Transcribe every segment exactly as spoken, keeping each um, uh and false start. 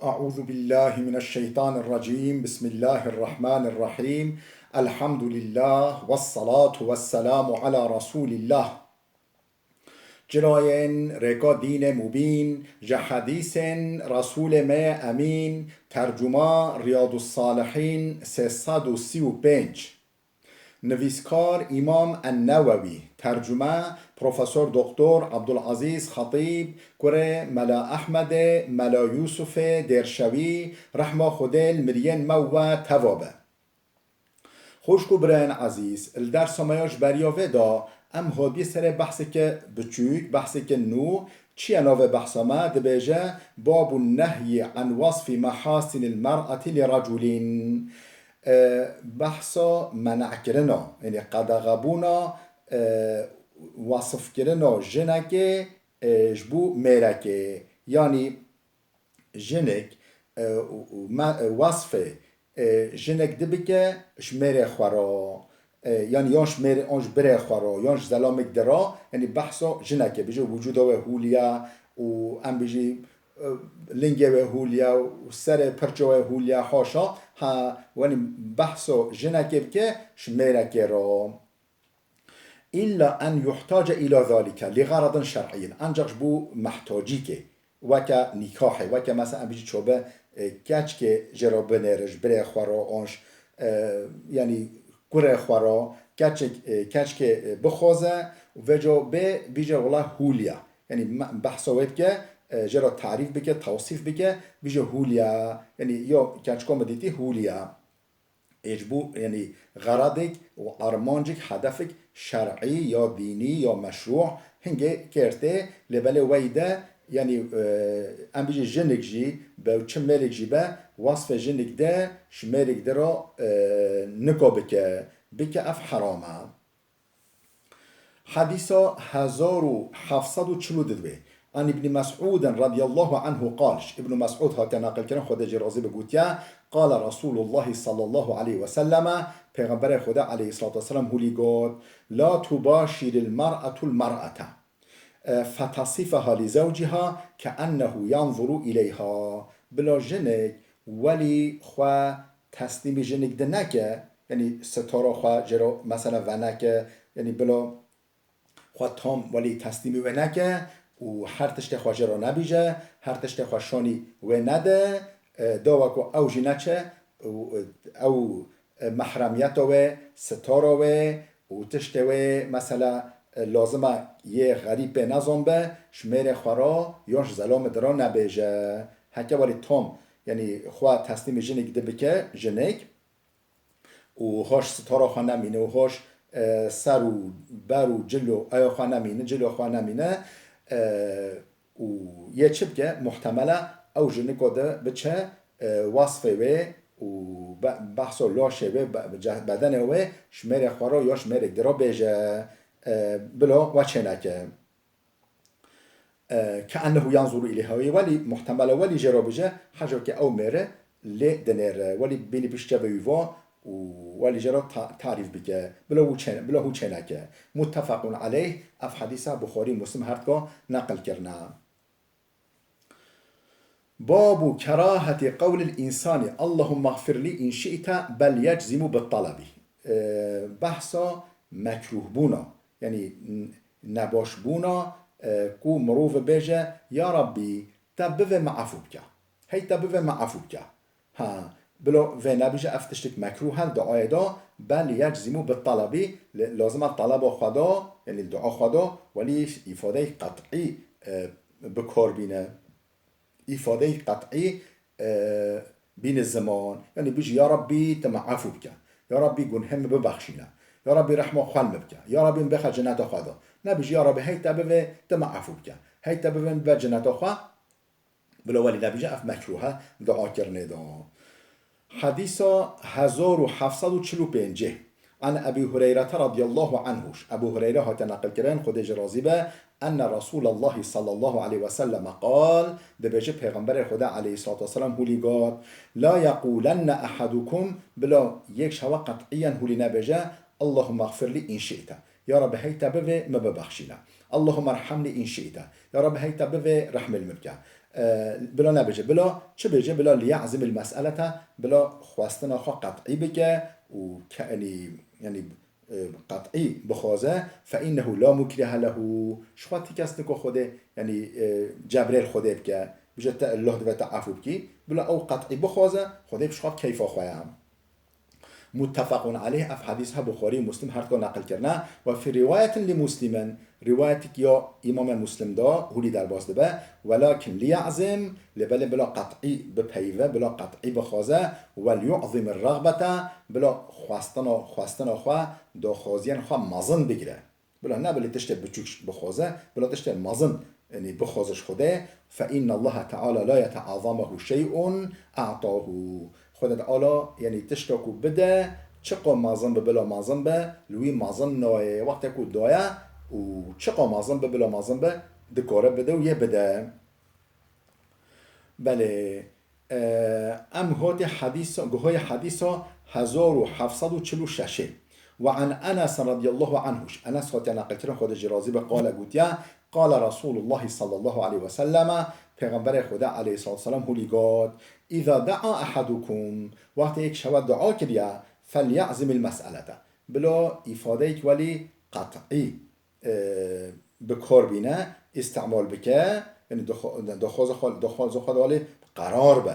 أعوذ بالله من الشيطان الرجيم. بسم الله الرحمن الرحيم. الحمد لله والصلاة والسلام على رسول الله. Cilayên rêka dînê mubîn, ji hedîsên Resûlê me yê Emîn, tercuma Riyadus Salihîn sê sed û sî û pênc. Nivîskar Îmam En-Newewî, tercume Profesor Doktor Abdulazîz Xetîb, kurê Mela Ehmedê, Mela Yûsufê Dêrşewî, rehma Xwedê li miriyên me û we teva be. Xwişk û birayên ezîz, li dersa me ya ji beriya vê de em hatibî serê behseke biçûk, behseke nû, çi ye navê behsa me? Dibêje, Babun nehyi an wasfi mehasinil mer'ati li reculîn. E, behsa menekirina, yanî qedexebûna, e, wasifkirina jinekê, e, ji bo mêrekê. Yanî jinik, e, û, û me, e, wasfê, e, jinik dibike ji mêrê xwe re, e, yanî yan ji mêrê, an ji birê xwe re, yan ji zelamek di re, yanî behsa jinekê bije, wicûda wê hûliye û em bijî, e, lingê wê hûliye û serê pirça wê hûliye, haşa, ha, yanî behsa jinekê bike ji mêrekê re. Îlla en yuhtace îla zalike li xeradin şer'iyyin. Ancak ji bo mehtacîkê, weke nîkahê, weke mesela em bijî çobe, e, keçkê jê re binêre, ji birê xwe re, an ji, e, yanî kurê xwe re, keçek, e, keçkê, e, bixwaze û vêca bê bîje wela hûliya. Yanî me-, behsa wê dike, e, jê re tarîf bike, tewsîf bike, bîje hûliya. Yanî yo keçka min dîtî hûliya. Ê ji bo, yanî, xeradek û armancek, hedefek şer'î ya dînî ya meşrû hingê kêr tê, lê belê wey de, yanî, e, em bijî jinik jî be û çi mêrek jî be, wasfê jinik de ji mêrek de re, e, nika bike, bike ev heram e. Hedîsa hezar û heft sed û çil û du. An Îbnî Mes'ûdin radiyallahu anhu qal, ji Îbnû Mes'ûd hate neqilkirin, Xwedê jê razî be, gotiye, Qala Resûlullahî sallallahu aleyhi ve selleme, Pêxemberê Xwedê aleyhissalatu vesselam hûlî got, La tubaşiril mer'atul mer'ate, e, fetasifeha li zewciha keennehu yanzuru ileyha. Bila jinik welî xwe teslîmî jinik di neke, yanî sitara xwe jê re mesela veneke, yanî bila xwe tam welî teslîmî wê neke û her tiştê xwe jê re nebîje, her tiştê xwe şanî wê nede, e, dawa ku ew jî neçe û, e, ew, e, mehremiyeta wê, sitara wê û tiştê wê mesela, e, lazim e yê xerîb pê nezan be, ji mêrê xwe re yan ji zelamê di re nebêje. Heke welî tam, yanî xwe teslîmî jinik dibike, jinik, û hoş sitara xwe nemîne û hoş, e, ser û ber û cilo eya xwe nemîne, cilo xwe nemîne, e, û yê çi bike? Muhtemele ew jinika de biçe, e, wasfê wê û be-, behsa laşê wê, be-, ce-, bedenê wê ji mêrê xwe re ya ji mêrek di re bêje, e, bila we çêneke. E, keennehu yanzuru ileyha. Wê welî muhtemele welî jê re bije, hejokê ew mêre lê dinêre. Welî bînî pişt çavê wî va û welî jê re ta-, tarîf bike. Bila hû çê-, bila hû çêneke. Muttefaqun aleyh, ev hedîsa Buxarî û Muslim her dika neqil kirine. Babu keraheti qewlil însani, Allahumma xfirlî in şi'te, bel yeczimu bit talebi. E, behsa mekrûhbûna, yanî n-, nebaşbûna, e, ku mirov bêje, Ya Rabbî, te bivê min efû bike. Hey te bivê min efû bike. Ha, bila vê nebêje, ev tiştek mekrûh e, li duayê de, bel yeczimu bit talebi, li, lazim e taleba xwe de, yanî li dua xwe de, welî îfadeyê qet'î, e, bi kar bîne. Îfadeyê qet'î, e, bîne ziman. Yanî bijî, Ya Rabbî, tu min efû bike. Ya Rabbî, gunhê min bibexşîne. Ya Rabbî, rehma xwe li min bike. Ya Rabbî, min bêxe cineta xwe de. Nebijî, Ya Rabbî, hey te bivê, tu min efû bike. Hey te bivê, min bibe cineta xwe. Bila welî nebijî, ev mekrûh e, dua kirinê de. Hedîsa hezar û heft sed û çil û pêncê. An Ebî Hureyrete radiyallahu anhu. Ebû Hureyre hate neqilkirin, Xwedê jê razî be, enne Resûlallahî sallallahu aleyhi ve selleme qal, dibêje Pêxemberê Xwedê aleyhissalatu vesselam hûlî got, La yeqûlenne ehadukum, bila yek ji hewe qet'iyen hûlî nebêje, Allahumma xfirlî in şi'te. Ya Rabbi, hey te bivê, min bibexşîne. Allahumma rhamnî in şi'te. Ya Rabbi, hey te bivê, rehmê li min bike. e, bila nebêje, bila çi bêje, bila liya'zimil mes'elete, bila xwestina xwe qet'î bike û ke-, yanî, yanî, e, qet'î bixwaze, fe innehu la mukrihe lehu, ji xwe ti kes niko Xwedê, yanî, e, cebrê li Xwedê bike, bije te Allah divê te efû bikî, bila ew qet'î bixwaze, Xwedê bi ji xwe bi keyfa xwe ye. Muttefaqun aleyh, ev hadîs ha Buxarî û Muslim her duka neqil kirine. Ve fî riwayetin li Muslimin, riwayetik ya Îmamê Muslim de hûlî derbas dibe. Welakin liya'zim, lê belê bila qet'î bipeyive, bila qet'î bixwaze, wel yu'zimir ragbete, bila xwestina, xwestina xwe, daxwaziyên xwe mezin bigire. Bila ne belê tiştê biçûk bixwaze, bila tiştê mezin, yanî bixwaze ji Xwedê. Fe innallaha teala la yeteazamuhu şey'un a'tahu. Xwedê Teala, yanî tişta ku bide, çiqa mezin be, bila mezin be, li wî mezin nayê. Wextê ku daye û çiqa mezin be, bila mezin be, dikare bide û yê bide. Belê, e, em hatê hedîsa, guhayê hedîsa hezar û heft sed û çil û şeş ê. Ve an Enes radiyallahu anhu. Enes hatiye neqilkirin, Xwedê jî razî be, qale gotiye, qale Resulullah sallallahu aleyhi ve selleme, Pêxemberê Xwedê aleyhissalatu vesselam hûlî got, "Îza da'a ahadukum", wextê yek şewe dua kiriye, "felyazimil mes'elete." Bila îfadeyek welî qet'î, e, bi kar bîne, îstimal bike, yanî daxwa-, daxwaza xwe, daxwaza xwe de welî qerar be.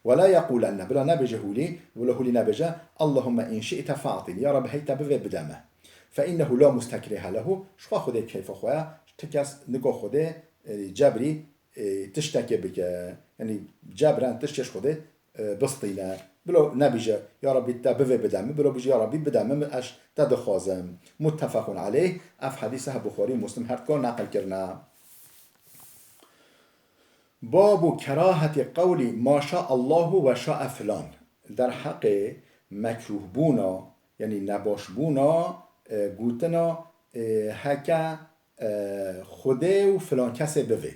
Ve la yequlenne, bila nebêje hûlî, bila hûlî nebêje, "Allahumme in şi'te fa'tini", ya Rabbi, hey te bivê bide me. "Fe innehu la mustekrihe lehu", ji xwe Xwedê keyfa xwe ye, ti kes nika Xwedê, e, cebrî, e, tiştekê bike. Yanî cebren tiştê ji Xwedê e, bistîne. Bila nebîje, "Ya Rabbî te bivê bide min", bila bîje, "Ya Rabbî bide min, ez te dixwazim." Muttefaqun aleyh, ev hedîse he Buxarî û Muslim her duka neqil kirine. Babu kerahetî qewlî "Maşa Allahu ve şa'e filan". Derheqê mekrûhbûna, yanî nebaşbûna, e, gotina, e, heke, e, Xwedê û filan kesê bivê.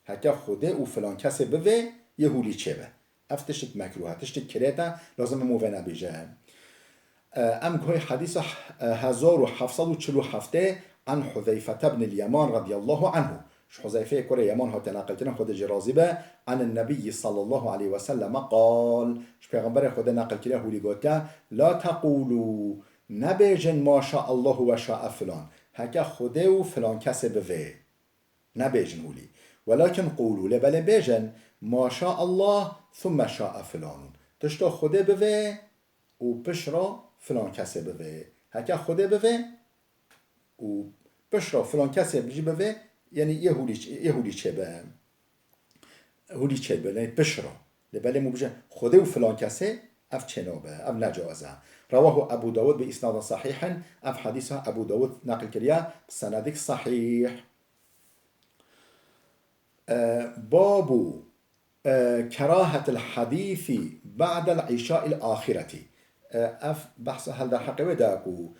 Heke Xwedê û filan kesê bivê, yê hûlî çêbe. Ev tiştik mekrûh e, tiştik kirêt e, lazim e mû vê nebêje. E, em guhê hedîsa, e, hezar û heft sed û çil û heft ê an Huzeyfete bnil Yeman radiyallahu anhu. Ji Huzeyfeyê kurê Yeman hatiye neqilkirin, Xwedê jê razî be, an Nebiyyi sallallahu aleyhi ve selleme qal. Ji Pêxemberê Xwedê neqil kiriye, hûlî gotiye, "La teqûlû", nebêjin, "Maşa Allahu ve şa'e filan", heke Xwedê û filan kesê bivê. Nebêjin hûlî. Welakin qûlû, lê belê bêjin, "Maşa Allah, thumme şa'e filanun." Tişta Xwedê bivê û pişra filan kesê bivê. Heke Xwedê bivê û pişra filan kesê jî bivê, yanî yê hûlî, yê hûlî çêbe. Hûlî çêbe, yanî pişra. Lê belê mû bije, Xwedê û filan kesê, ev çênabe, ev necaiz e. Rewahu Ebu Dawud bi isnadin sahîhin, ev hedîsa Ebu Dawud neqil kiriye, bi senedik sahîh. E, babu, e, kerahetil hadîsî ba'del îşail axireti. E, ev behsa hel derheqê wê de ku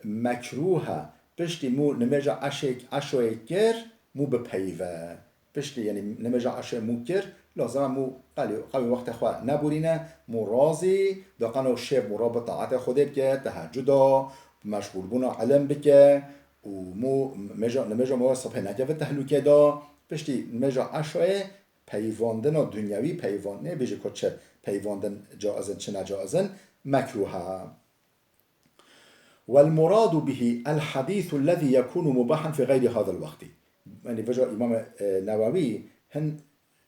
mekrûh e, piştî mû nimêja eşê, eşoyê kir, mû bipeyive. Piştî, yanî nimêja eşê mû kir, lazim e mû qelî, qewî wextê xwe nebûrîne, mû razî, da qeno şev mû ra bi taetê Xwedê bike, tehecuda, bi meşxûlbûna ilim bike, û mû mêja, nimêja mû sibhê nekeve tehlûkê da, piştî nimêja eşoyê peyivandina dunyewî, peyivand-, nêbêje ku çi peyivandin caiz in, çi necaiz in, mekrûh e. Wal muradu bihi el hadîsu lezî yekûnu mubahan fi gayri hazal wextî. Yanî vêca Îmam, e, Newewî hin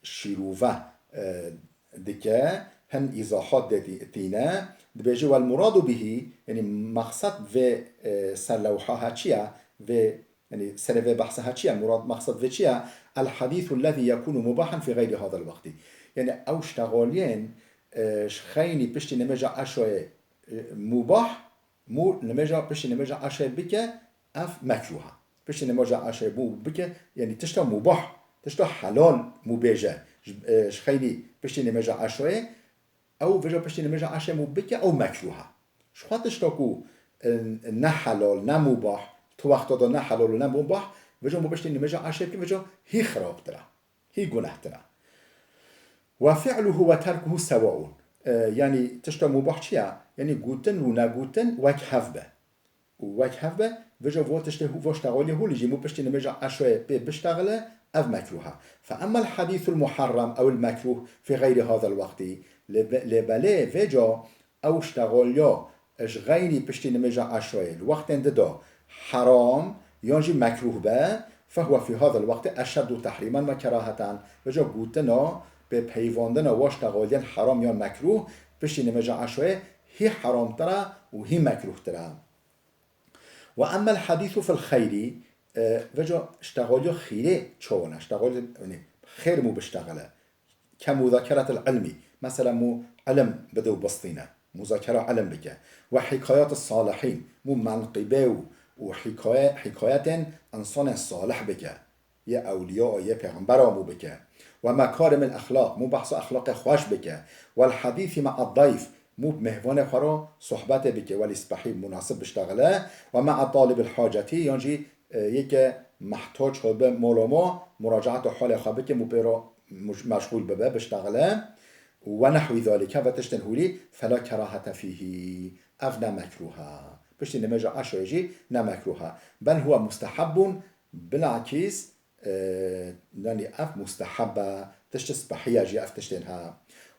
şîrove, e, dike, hin îzahat de tî-, tîne, dibêje, "Wal muradu bihi", yanî mexsed vê, e, serlewha he çi ye, vê, yanî serê vê behsa he çi ye, murad, mexsed vê çi ye? "El hadîsu lezî yekûnu mubahan fi gayri hazal wextî." Yanî ew ştexaliyên, e, ji xeynî piştî nimêja eşoyê, e, mubah, mû nimêja, piştî nimêja eşê bike, ev mekrûh e. Piştî nimêja eşê mû bike, yanî tişta mubah, tişta helal mû bêje. Ji, e, ji xeynî piştî nimêja eşoyê, ew vêca piştî nimêja eşê mû bike, ew mekrûh e. Ji xwe tişta ku, e, ne helal, ne mubah, tu wexta da ne helal û ne mubah, vêca mû piştî nimêja eşê bike, vêca hî xirabtir e. Hî gunehtir e. "Ve fi'luhu ve terkuhu sewaun." E, yanî tişta mubah çi ye? Yanî gotin û negotin wek hev be. Û wek hev be, vêca vo tiştê hû-, vo ştexaliyê hûlî jî mû piştî nimêja eşoyê pê biştexile, Ev mekruh e. Fe emmel hadîsul muharrem ewil mekruh fî xeyrî hazal wextî. Lê be-, lê belê vêca ew ştexaliya ji xeyrî piştî nimêja eşayê li wextên di de heram yan jî mekruh be, fehuwe fî hazal wextî eşeddu tehrîmen ve keraheten. Vêca gotina pê peyvandina wa ştexaliyên heram yan mekruh piştî nimêja eşayê hî heramtir e û hî mekruhtir e. Ve emmel hadîsu fil xeyrî, e, vêca ştexaliya xîrê çawan e? Ştexaliya, yanî, xêr mû biştexile. Ke muzakeretil ilmî, mesela mû ilim bide û bistîne, muzakera ilim bike. Ve hikayat salihîn, mû menqîbe û, û hikaye, hikayetên insanên salih bike. Yê ewliya, yê pêxembera mû bike. Ve mekarimil exlaq, mû behsa exlaqê xweş bike. Wel hadîsî me'a dayf, mû bi mêhvanê xwe re sohbetê bike. Wel îspehî munasib biştexile. Ve me'a talibil hacetî, yan jî, e, yeke mehtac hebe mala ma, muracaeta halê xwe bike, mû pê re muj-, meşxûl bibe, biştexile. Ve nehwî zalike, ve tiştên hûlî, fela kerahete fîhî. Ev ne mekruh e. Piştî nimêja eşayê jî ne mekruh e. Bel huwe mustehebbun, bilakîs, e, yanî ev musteheb e, tişt spehî ye jî ev tiştên he.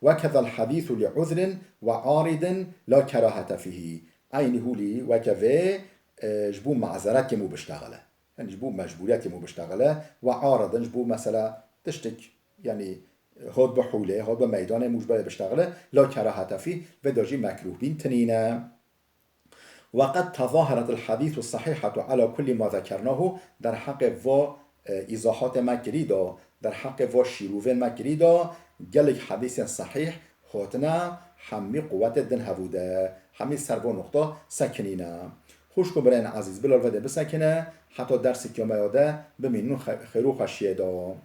Ve kezal hadîsu li uzrin ve aridin la kerahete fîhî. Eynî hûlî weke vê, e, ji bo mazeretê mû biştexile. Yanî ji bo mecbûriyetê mû biştexile. Ve aridin ji bo mesela tiştik, yanî hot bi hûlê, hot bi meydanê mû ji berê biştexile. La kerahete fî, vê de jî mekruh bîn tinîne. Ve qed tezaheretil hadîsu sahîhetu ala kullî ma zekernahu, derheqê va, e, îzahatê me kirî de, derheqê va şîrovên me kirî de, gelek hedîsên sahîh hatine, hemî quwetê din hebû de, hemî ser va noqta sekinîne. Xwişk û birayên ezîz, bila li vê de bisekine, heta derseke me ya de bimînin xe-, xêr û xweşiyê de.